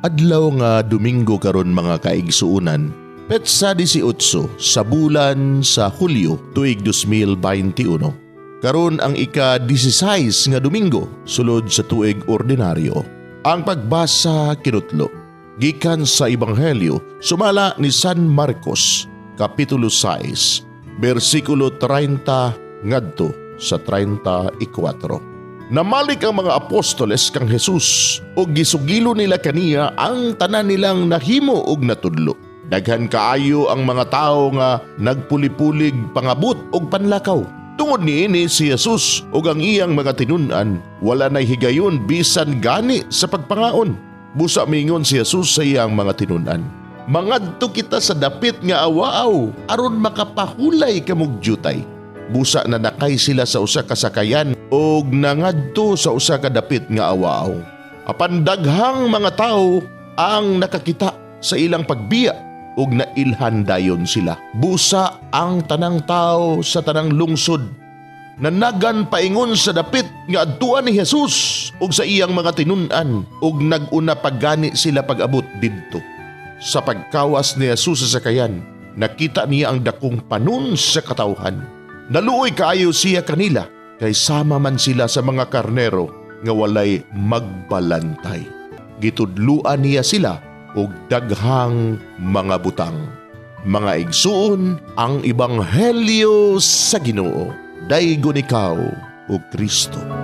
Adlaw nga Domingo karon, mga kaigsuonan, petsa 18 sa bulan sa Hulyo, tuig 2021. Karon ang ika-16 nga Domingo sulod sa tuig ordinaryo. Ang pagbasa kinutlo gikan sa Ebanghelyo sumala ni San Marcos, Kapitulo 6, bersikulo 30 ngadto sa 34. Namalik ang mga apostoles kang Jesus ug gisugilo nila kaniya ang tanan nilang nahimo ug natudlo. Daghan kaayo ang mga tawo nga nagpuli-pulig pangabot og panlakaw. Tungod niini, si Jesus ug ang iyang mga tinun-an wala nay higayon bisan gani sa pagpangaon. Busa mingon si Jesus sa iyang mga tinun-an, "Mangadto kita sa dapit nga awaaw aron makapahulay kamog jutay." Busa nanakay sila sa usa ka sakayan ug nangadto sa usa ka dapit nga awaaw. Apan daghang mga tawo ang nakakita sa ilang pagbiya ug nailhan dayon sila. Busa ang tanang tao sa tanang lungsod nanagan paingon sa dapit nga adtuan ni Jesus ug sa iyang mga tinun-an ug nag-una pa gani sila pag-abot didto. Sa pagkawas ni Jesus sa sakayan, nakita niya ang dakong panon sa katawhan. Naluoy kaayo siya kanila kay sama man sila sa mga karnero nga walay magbalantay. Gitudluan niya sila og daghang mga butang. Mga igsuon, ang Ebanghelyo sa Ginoo. Daygon ikaw, o Kristo.